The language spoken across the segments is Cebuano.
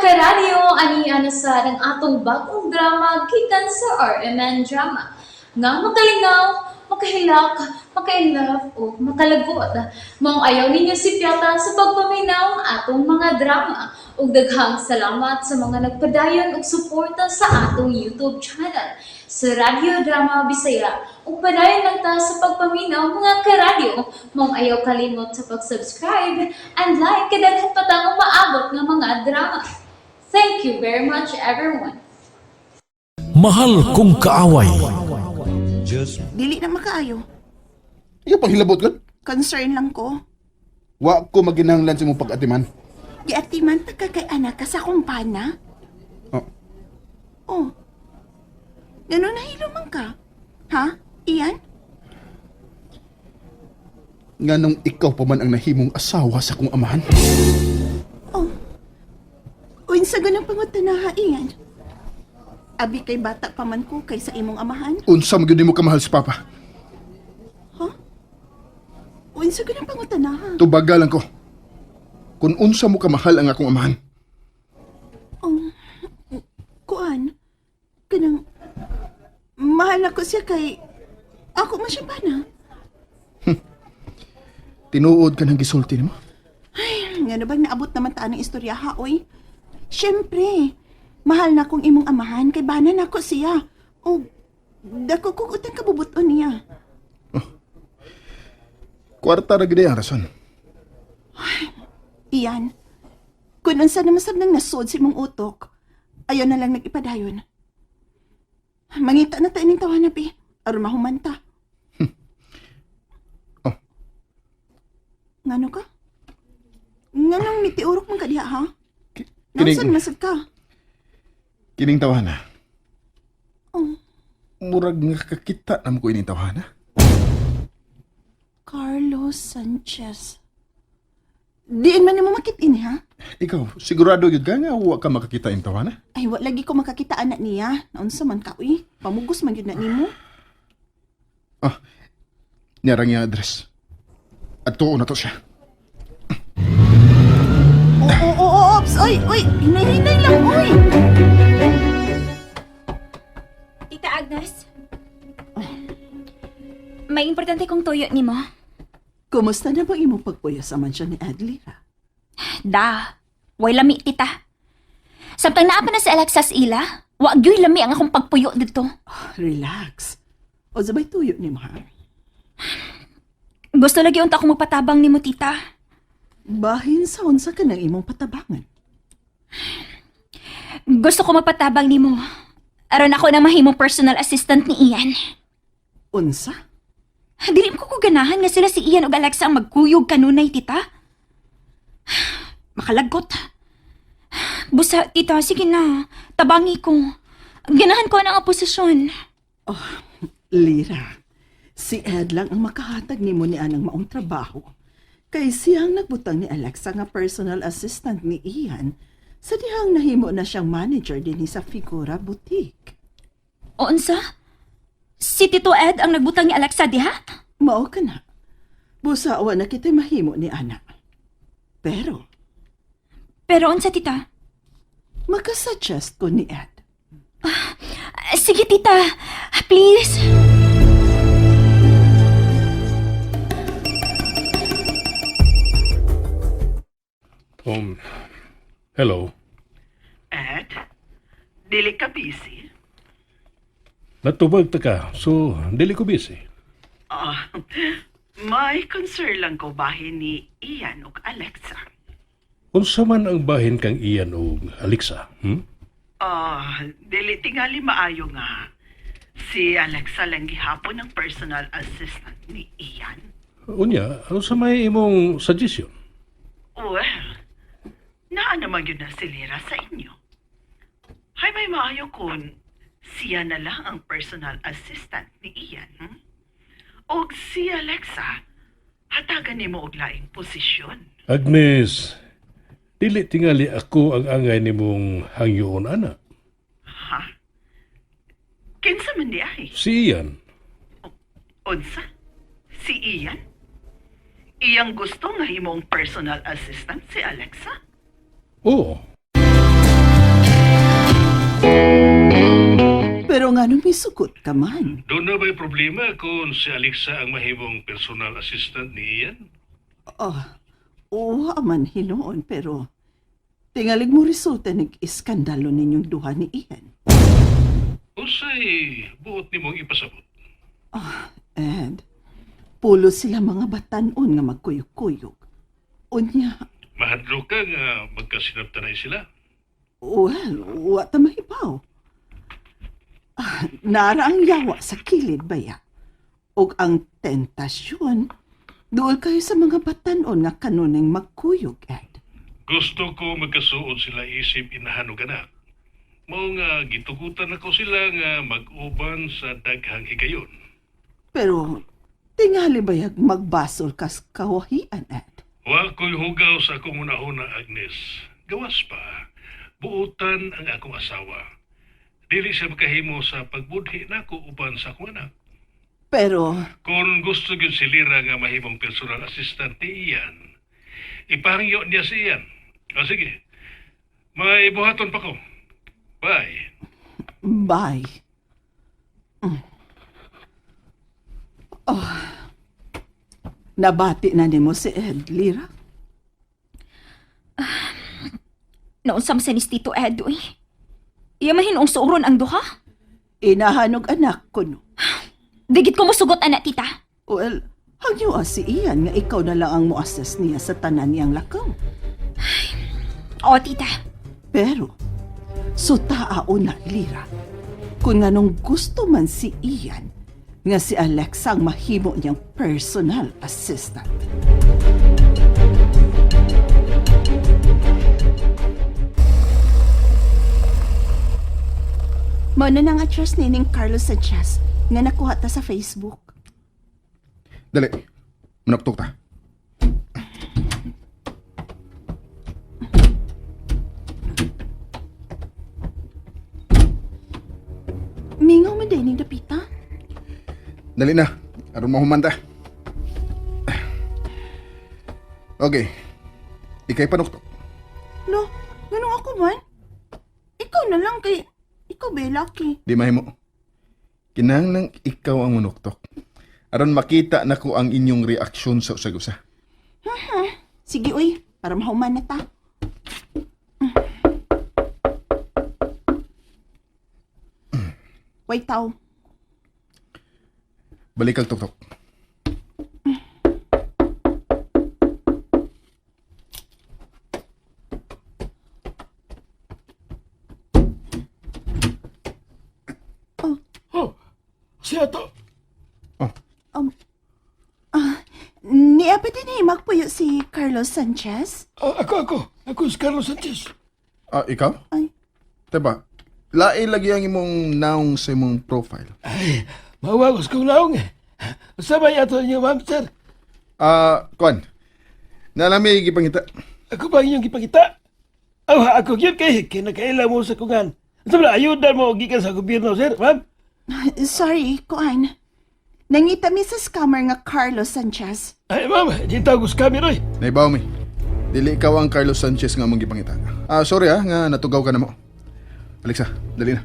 Karadyo, ani na sa ang atong bagong drama gikan sa RMN Drama. Nga makalingaw, makahilak, makainlove o makalagot. Maong ayaw ninyo sipyata sa pagpaminaw ang atong mga drama. Ug daghang salamat sa mga nagpadayon og suporta sa atong YouTube channel sa Radyo Drama Bisaya. Ug padayon lang ta sa pagpaminaw, mga karadyo. Maong ayaw kalimot sa pag-subscribe and like kay daghan pa tang umaabot nga mga drama. Thank you very much, everyone. Mahal Kong Kaaway. Dili na makaayo. Ikaw pang hilabot gud. Concern lang ko. Wa ko maginahanglan sa imong pag-atiman. Giatiman ta ka kay anak ka sa akong pana. Oh, Oh. Ganun nahilo man ka. Ha? Iyan? Nganong ikaw pa man ang nahimong asawa sa akong amahan? Oh. Unsa ganang pangutana ha, Iyan? Abi kay bata pa man ko kaysa imong amahan. Unsa man gyud nimo kamahal si Papa? Unsa ganang pangutana ha? Tubaga lang ko. Kung unsa mo kamahal ang akong amahan. Oh. Kuan. Kanang mahal ako siya kay ako man siya pana. Tinuod ka ng gisulti nimo. Ay, nga na bang naabot naman ta ng istorya ha, oy? Siyempre, mahal na kong imong amahan kay bana na ko siya. O, dako kong utang kabubuton niya. Kwarta ra gid ang rason. Iyan, kung unsa na masab nang nasod sa imong utok, ayaw na lang nag-ipadayon. Mangita na ta ining tawana, pi. Aron mahuman ta. Oh. Ngano ka? Nganong mitiurok man ka diha, ha? Kining, Naunsan masab ka? kining tawhana. Oh. Murag nga kakita na mo ko ining tawhana. Carlos Sanchez. Diin man nimo makit-in, ha? Ikaw, sigurado gyud ka nga wa ka makakita ining tawhana? Ay, wa lagi ko makakita anak niya. Naunsa man ka, uy. Pamugos man gyud na nimo. Ah, niyarang iya address. At tuon na to siya. Oo, ops. Oy, oy, hinay-hinay lang, oy. Tita Agnes? May importante kong tuyo nimo. Kumusta na ba imong pagpuyo sa mansyon ni Adlira? Da, way lami, tita. Samtang naa pa na si Alexa sa ila, wa gyuy lami ang akong pagpuyo dito. Relax. O sabay tuyo nimo, ha? Gusto lagi unta akong magpatabang nimo, tita. Bahin sa unsa ka ng imong patabangan. Gusto ko magpatabang nimo. Aron ako na mahimong personal assistant ni Ian. Unsa? Dili ko ganahan nga sila si Ian ug Alexa ang magkuyog kanunay, tita. Makalagot. Busa, tita, sige na. Tabangi ko. Ganahan ko na ang posisyon. Lira, si Ed lang ang makahatag nimo ni anang maong trabaho. Kay siyang nagbutang ni Alexa nga personal assistant ni Ian sa dihang nahimo na siyang manager dinhi sa Figura Boutique. O unsa? Si Tito Ed ang nagbutang ni Alexa diha? Mao ka na. Busa wa na kita'y mahimo ni ana. Pero Pero unsa, tita? makasuggest ko ni Ed. Sige, tita. Please. Hello. Ed, dili ka busy? Natubag ta ka, so dili ko busy. Ah, may concern lang ko bahin ni Ian ug Alexa. Unsa man ang bahin kang Ian og Alexa? Ah, dili tingali maayo nga. Si Alexa lang gihapon ang personal assistant ni Ian. Unya, unsa may imong suggestion? Well, naa naman yun na si Lira sa inyo. Hay may maayo kun siya na lang ang personal assistant ni Ian. Og si Alexa, hatagan nimo og laing posisyon. Agnes, dili tingali ako ang angay nimong hangyoon ana. Ha? Kinsa man di ay? Si Ian, Unsa? Si Ian? Iyang gusto nga himong personal assistant si Alexa? Oo. Ngano misugot ka man? Doon na ba'y problema kung si Alexa ang mahimong personal assistant ni Ian? Oh, uwa man hinuon pero tingalig mo resulta ng iskandalo ninyong duha ni Ian. Usay buot nimong ipasabot. And pulo sila mga batanon nga magkuyog-kuyog. Unya, Mahadlo ka nga magkasinabtanay sila. well, wa ta mahibaw. Ah, nara ang yawa sa kilid baya. Og ang tentasyon, duol kayo sa mga batanon nga kanunay magkuyog, Ed. Gusto ko magkasuod sila isip inahan og anak. Mao nga gitugutan ako sila nga mag-uban sa daghang higayon. Pero tingali bayag magbasol kas kawahian, Ed. Wa ko'y hugaw sa akong unahuna, Agnes. Gawas pa, buutan ang akong asawa. Dili siya makahimo sa pagbudhi nako uban sa akong anak. Pero Kung gusto gyud si Lira nga mahimong personal assistant ni Ian, ipahangyo niya si Ian. O sige, may buhaton pa ko. Bye. Bye. Mm. Oh. Nabati na nimo si Ed, Lira. Naunsam sa ni Tito Ed, uy. Iya mahinong suuron ang duha. Inahanog anak ko no. Digit ko musugot, anak, tita. Well, hangyo si Ian nga ikaw na lang ang muasas niya sa tanan niyang lakaw. O, tita. Pero, sutaa na, Lira. Kung anong gusto man si Ian, nga si Alexa ang mahimo niyang personal assistant. Mao na nga address ni ning Carlos Sanchez nga nakuha ta sa Facebook. Dali. Manuktok ta. Mingaw man din ning dapita. Dali na. Aron mahuman ta. Okay. Ikay panuktok. No, ganun ako man. Ikaw na lang kay ikaw ba lucky. Di mahimo. Kinahanglang ikaw ang manuktok. Aron makita nako ang inyong reaksyon sa usag-usa. Sige uy, para mahuman na ta. Wait tao. Balik ang tuktok. Oh, siya to. Oh, Niya pa din eh, magpuyo si Carlos Sanchez? Ah, ako, ako. Ako si Carlos Sanchez. ah, ikaw? Ay. Teba, lain lagi ang imong naong sa imong profile. Ay, mawagos kong laong eh. Sabay ato ninyo, ma'am, sir. Ah, kuan. Nalami gipangita. Ako ba ang inyong gipakita? Aw, ako yun kay kinakaila mo sa kungan. Sa ba, ayudan mo gikan sa gobyerno, sir, ma'am? Sorry, kuan. Nangita mi sa scammer nga Carlos Sanchez. Ay, ma'am, di tawag ko sa camera, eh. Naibaw mi. Dili ikaw ang Carlos Sanchez nga among gipangita. Ah, sorry ah, nga natugaw ka na mo. Alexa, dali na.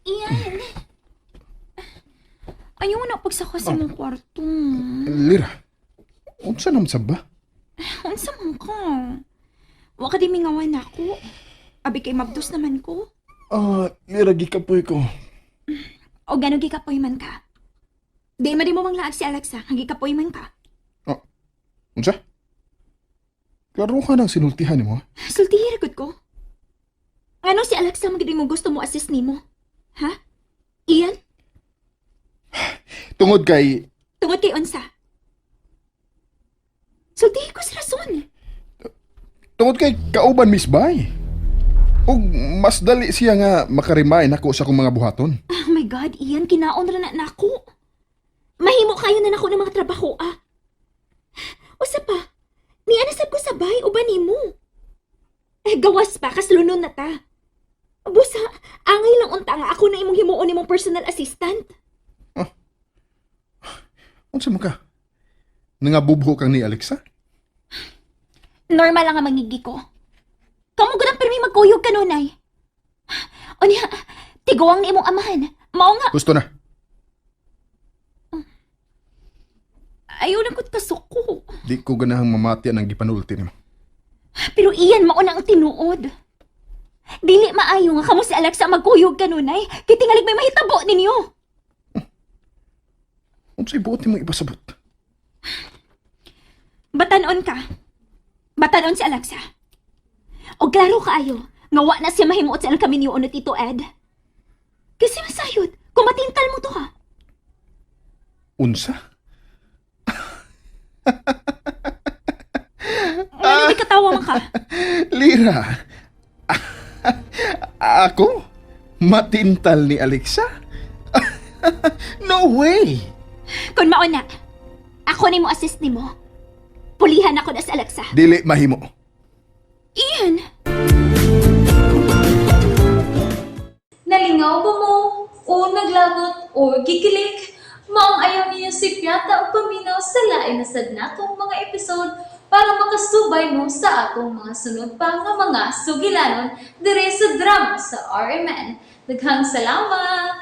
Ian. Ayaw na pagsaka sa mong kwarto. Lira. Unsa naman sa ba? Unsa man ka? Wa ka di mingawan nako. Abi kay mabdos naman ko. Ah, Lira gikapoy ko. O gano gikapoy man ka. Di man di mo manglaag si Alexa, ang gikapoy man ka. Ah, unsa? Klaro ka ng sinultihan nimo. ah. Sultihi ra gud ko. Ngano si Alexa man gid mo gusto mo assist nimo? Ha? Ian, Tungod kay tungod kay unsa? Sultihi ko sa rason. tungod kay kauban Miss Bay. Ug mas dali siya nga makarimay nako sa akong mga buhaton. Oh my God, Ian, kinaon ra na nako. Mahimo kayo na nako ng mga trabaho, ah. Usa pa, ni anasab ko sabay uban nimo. Eh, gawas pa, kaslunon na ta. Busa, angay lang unta nga ako na imong himuon nimong personal assistant. Unsa mo ka? Nangabubho kang ni Alexa? Normal lang ang mangigi ko. Kamo gud ang pirmi magkuyog kanunay. Unya, tiguang ni imong amahan. Mao nga, Gusto na. ayaw lang ko't kasuko. Di ko ganahang mamati ang gipanulti nimo. Pero iyan mao na ang tinuod. Dili maayo nga kamo si Alexa magkuyog kanunay. Kay tingalig may mahitabo ninyo. Unsay buot nimo ipasabot? Batanon ka. Batanon si Alexa. O klaro kaayo, nga wa na siya mahimuot sa ilang kami niyo ni Tito Ed. Kasi masayod, kumatintal mo to ha. Unsa? Ano may katawa man ka? Lira. Ako? Matintal ni Alexa? No way! Kung mao na, ako ni mo assist nimo. Pulihan ako na si Alexa. Dili mahimo. Ian! Nalingaw ba mo? O naglagot o gikilig? Maong ayaw niyo si Piata o paminaw sa lain na sad natong mga episode para makasubay mo sa atong mga sunod pa nga mga sugilanon dire sa drama sa RMN. Daghang salamat!